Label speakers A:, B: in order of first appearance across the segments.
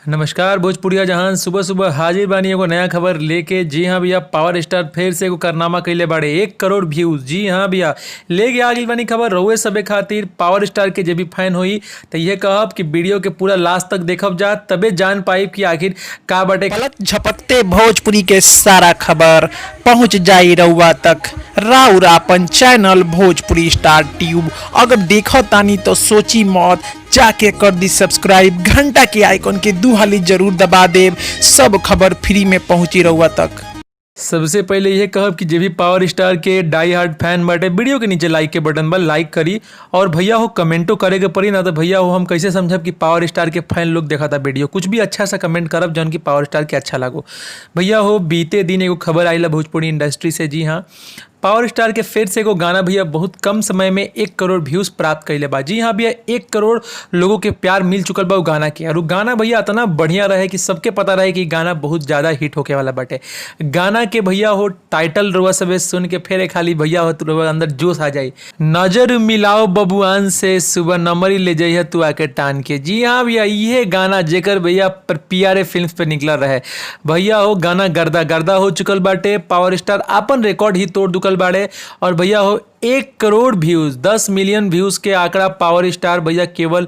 A: नमस्कार भोजपुरिया जहान, सुबह सुबह हाजिर बानी एगो नया खबर लेके। जी हाँ भैया, पावर स्टार फिर से एगो कारनामा कइले बाड़े, 1 करोड़ व्यूज। जी हाँ भैया, लेके आ गइल बानी खबर रउए सबे खातिर। पावर स्टार के जे भी फैन होई त ये कहब कि वीडियो के पूरा लास्ट तक देखब जा, तबे जान पाइब कि आखिर का बाटे।
B: पलक झपकते भोजपुरी के सारा खबर पहुंच जाई रउआ तक राउर आपन चैनल भोजपुरी स्टार ट्यूब। अगर देखो तानी तो सोची मत, जाके कर दी सब्सक्राइब, घंटा के आइकन के दू हाली जरूर दबा देब। सब खबर फ्री में पहुंची रउआ तक।
A: सबसे पहले यह कहब कि जे भी पावर स्टार के डाई हार्ड फैन बाटे, वीडियो के नीचे लाइक के बटन पर लाइक करी और भैया हो, कमेंटो करे के पड़ी ना, तो भैया हो, हम कैसे समझब कि पावर स्टार के फैन लोग देखा था वीडियो? कुछ भी अच्छा सा कमेंट करब जौन कि पावर स्टार के अच्छा लागो। भैया हो, बीते दिन एगो खबर आई भोजपुरी इंडस्ट्री से। जी हाँ, पावर स्टार के फिर से एगो गाना भैया बहुत कम समय में 1 करोड़ व्यूज़ प्राप्त कैले बा। जी हाँ भैया, 1 करोड़ लोगों के प्यार मिल चुकल बा उ गाना के। और उ गाना भैया इतना बढ़िया रहे कि सबके पता रहे कि गाना बहुत ज़्यादा हिट होके वाला बाटे। गाना के भैया हो, टाइटल रुआ सबे सुन के फिर खाली भैया हो, तो अंदर जोश आ जाई। "नजर मिलाओ बबुआन से, सुबह नंबर ही ले जाइए तू आके टान के"। जी हाँ भैया, ये गाना जेकर भैया पीआरए फिल्म पे निकला रहे। भैया हो, गाना गर्दा गर्दा हो चुकल बाटे। पावर स्टार अपन रिकॉर्ड ही तोड़ चुकल बाड़े और भैया हो, 1 करोड़ व्यूज, 10 मिलियन व्यूज के आंकड़ा पावर स्टार भैया केवल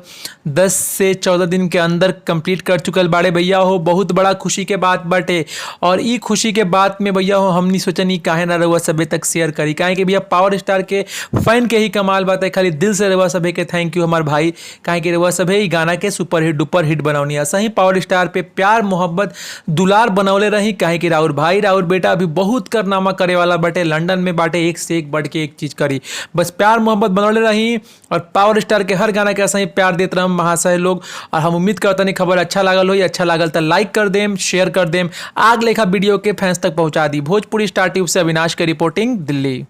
A: 10 से 14 दिन के अंदर कंप्लीट कर चुकल बाड़े। भैया हो, बहुत बड़ा खुशी के बात बाटे और ई खुशी के बात में भैया हो, हमनी सोचनी काहे ना रहुआ सभे तक शेयर करी, काहे कि भैया पावर स्टार के फैन के ही कमाल बात है। खाली दिल से रहुआ सभे के thank you हमार भाई, काहे कि रहुआ सभे ई गाना के सुपर हिट डुपर हिट बनौनी। सही पावर स्टार पे प्यार, मोहब्बत, दुलार बनौले रही, काहे कि राउर भाई, राउर बेटा अभी बहुत कारनामा करे वाला बाटे, लंदन में बाटे, एक से एक बढ़ के एक चीज करी। बस प्यार मोहब्बत बनौले रही और पावर स्टार के हर गाना के ऐसा ही प्यार देते रहम महाशय लोग। और हम उम्मीद करता नहीं खबर अच्छा लागल हो। अच्छा लागल तो लाइक कर देम, शेयर कर देम, आग लेखा वीडियो के फैंस तक पहुंचा दी। भोजपुरी स्टार ट्यूब से अविनाश के रिपोर्टिंग, दिल्ली।